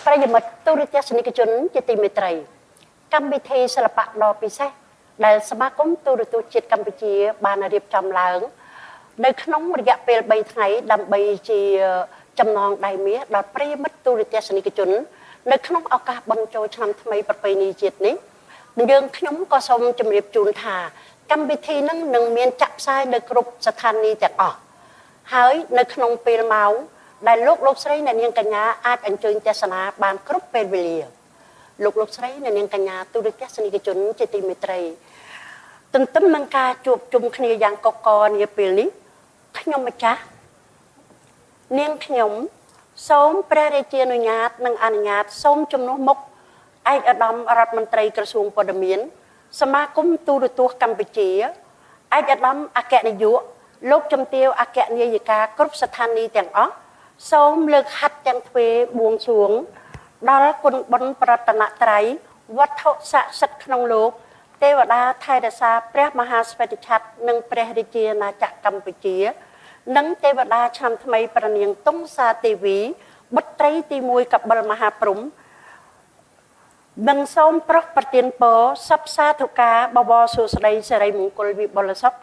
ប្រិយមិត្តទូរទស្សនិកជនជាទីមេត្រី កម្មវិធីសិល្បៈដ៏ពិសេសដែលសមាគមទូរទស្សន៍ជាតិកម្ពុជាបានរៀបចំឡើងនៅក្នុងរយៈពេល3ថ្ងៃដើម្បីជាចំណងដៃមាសដល់ប្រិយមិត្តទូរទស្សនិកជននៅក្នុងឱកាសបុណ្យចូលឆ្នាំថ្មីប្រពៃណីជាតិនេះយើងខ្ញុំក៏សូមជម្រាបជូនថាកម្មវិធីនឹងនឹងមានចាក់ផ្សាយនៅគ្រប់ស្ថានីយ៍ទាំងអស់ហើយនៅក្នុងពេលម៉ោងដែលលោកលោកស្រីអ្នកនាងកញ្ញាអាចអញ្ជើញទស្សនាបានគ្រប់ពេលវេលាលោកលោកស្រីអ្នកនាងកញ្ញាទូរទស្សនិកជនជាទីមេត្រីទន្ទឹមនឹងការជួបជុំគ្នាយ៉ាងកកកនាពេលនេះខ្ញុំម្ចាស់នាងខ្ញុំសូមព្រះរាជានុញ្ញាតនិងអនុញ្ញាតសូមជំនួសមុខឯកឧត្តមរដ្ឋមន្ត្រីក្រសួងព័ត៌មានសមាគមទូរទស្សន៍កម្ពុជាឯកឧត្តមអគ្គនាយកលោកជំទាវអគ្គនាយិកាគ្រប់ស្ថានីយ៍ទាំងអស់សូមលើកហត្ថទាំងទ្វេបួងសួងដល់គុណបុណ្យប្រតនត្រ័យវត្ថុស័ក្តិសិទ្ធិក្នុងលោកទេវតាថែរក្សាព្រះមហាស្វេតឆត្រនិងព្រះរាជាណាចក្រកម្ពុជានិងទេវតាឆ្នាំថ្មីព្រះនាងតុងសាទេវីបុត្រីទី1កបិលមហាព្រំនិងសូមប្រោះប្រទានពរសពសាធុការបវរសួស្តីសិរីមង្គលវិបុលសុខ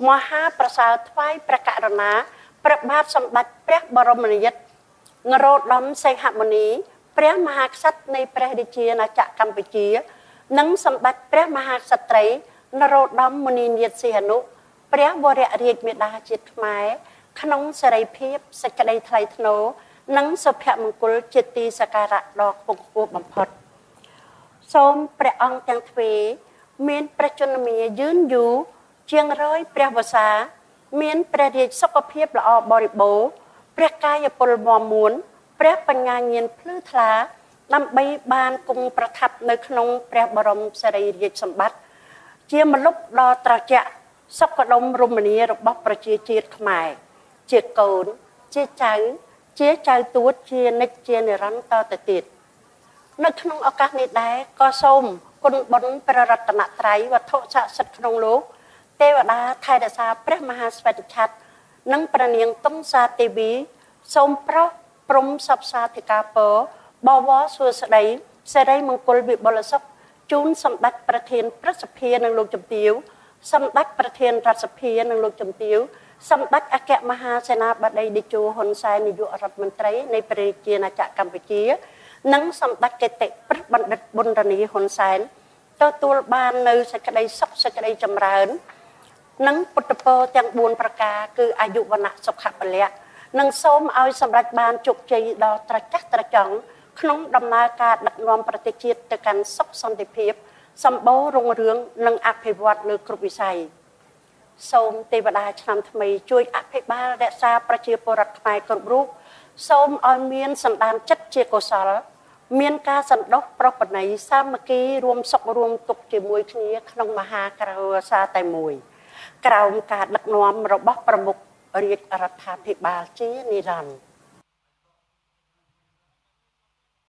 មហាប្រសើរថ្វាយព្រះករុណាព្រះបាទសម្ដេចព្រះបរមនាថនរោត្តមសីហមុនីព្រះមហាក្សត្រនៃព្រះរាជាណាចក្រកម្ពុជានិងសម្ដេចព្រះមហាក្សត្រីនរោត្តមមុនីនាថសីហនុព្រះវររាជមេដាជាតិខ្មែរក្នុងសេរីភាពសេចក្តីថ្លៃថ្នូរនិងសុភមង្គលជាទីសក្ការៈដ៏ខ្ពង់ខ្ពស់បំផុតសូមព្រះអង្គទាំងទ្វេមានព្រះជន្មាយឺនយូរជាង100ព្រះវស្សាមានព្រះរាជសុខភាពល្អបរិបូរណ៍ព្រះកាយពលមាំមួនព្រះបញ្ញាញាណភ្លឺថ្លាដើម្បីបានគង់ប្រថាប់នៅក្នុងព្រះបរមសិរីរាជសម្បត្តិជាម្លប់ដ៏ត្រជាក់សុខដុមរមនារបស់ប្រជាជាតិខ្មែរជាកូនជាចៅជាចៅទួតជានិច្ចជានិរន្តរ៍តទៅទៀតនៅក្នុងឱកាសនេះដែរក៏សូមគុណបុណ្យព្រះរតនត្រ័យវត្ថុស័ក្តិសិទ្ធិក្នុងលោកទេវតាថែរក្សាព្រះមហាស្វេតឆត្រនិងព្រះនាងតុងសាទេវីសូមប្រោះព្រំសពសាធិការពរបវរសួស្តីសិរីមង្គលវិបុលសុខជូនសម្ដេចប្រធានព្រឹទ្ធសភានិងលោកជំទាវសម្ដេចប្រធានរដ្ឋសភានិងលោកជំទាវសម្ដេចអគ្គមហាសេនាបតីតេជោហ៊ុនសែននាយករដ្ឋមន្ត្រីនៃព្រះរាជាណាចក្រកម្ពុជានិងសម្ដេចកិត្តិព្រឹទ្ធបណ្ឌិតប៊ុនរ៉ានីហ៊ុនសែនទទួលបាននៅសេចក្តីសុខសេចក្តីចម្រើននិងពុទ្ធពរទាំង4ប្រការគឺអាយុវណ្ណៈសុខៈពលៈនិងសូមឲ្យសម្រេចបានជោគជ័យដ៏ត្រចះត្រចង់ក្នុងដំណើរការដឹកនាំប្រទេសជាតិទៅកាន់សុខសន្តិភាពសម្បូររុងរឿងនិងអភិវឌ្ឍលើគ្រប់វិស័យសូមទេវតាឆ្នាំថ្មីជួយអភិបាលរក្សាប្រជាពលរដ្ឋខ្មែរគ្រប់រូបសូមឲ្យមានសន្តានចិត្តជាកុសលមានការសន្តោសប្រោសប្រណីសាមគ្គីរួមសុខរួមទុក្ខជាមួយគ្នាក្នុងមហាគ្រួសារតែមួយក្រោមការដឹកនាំរបស់ប្រមុខរាជរដ្ឋាភិបាលជានិរន្តរ៍។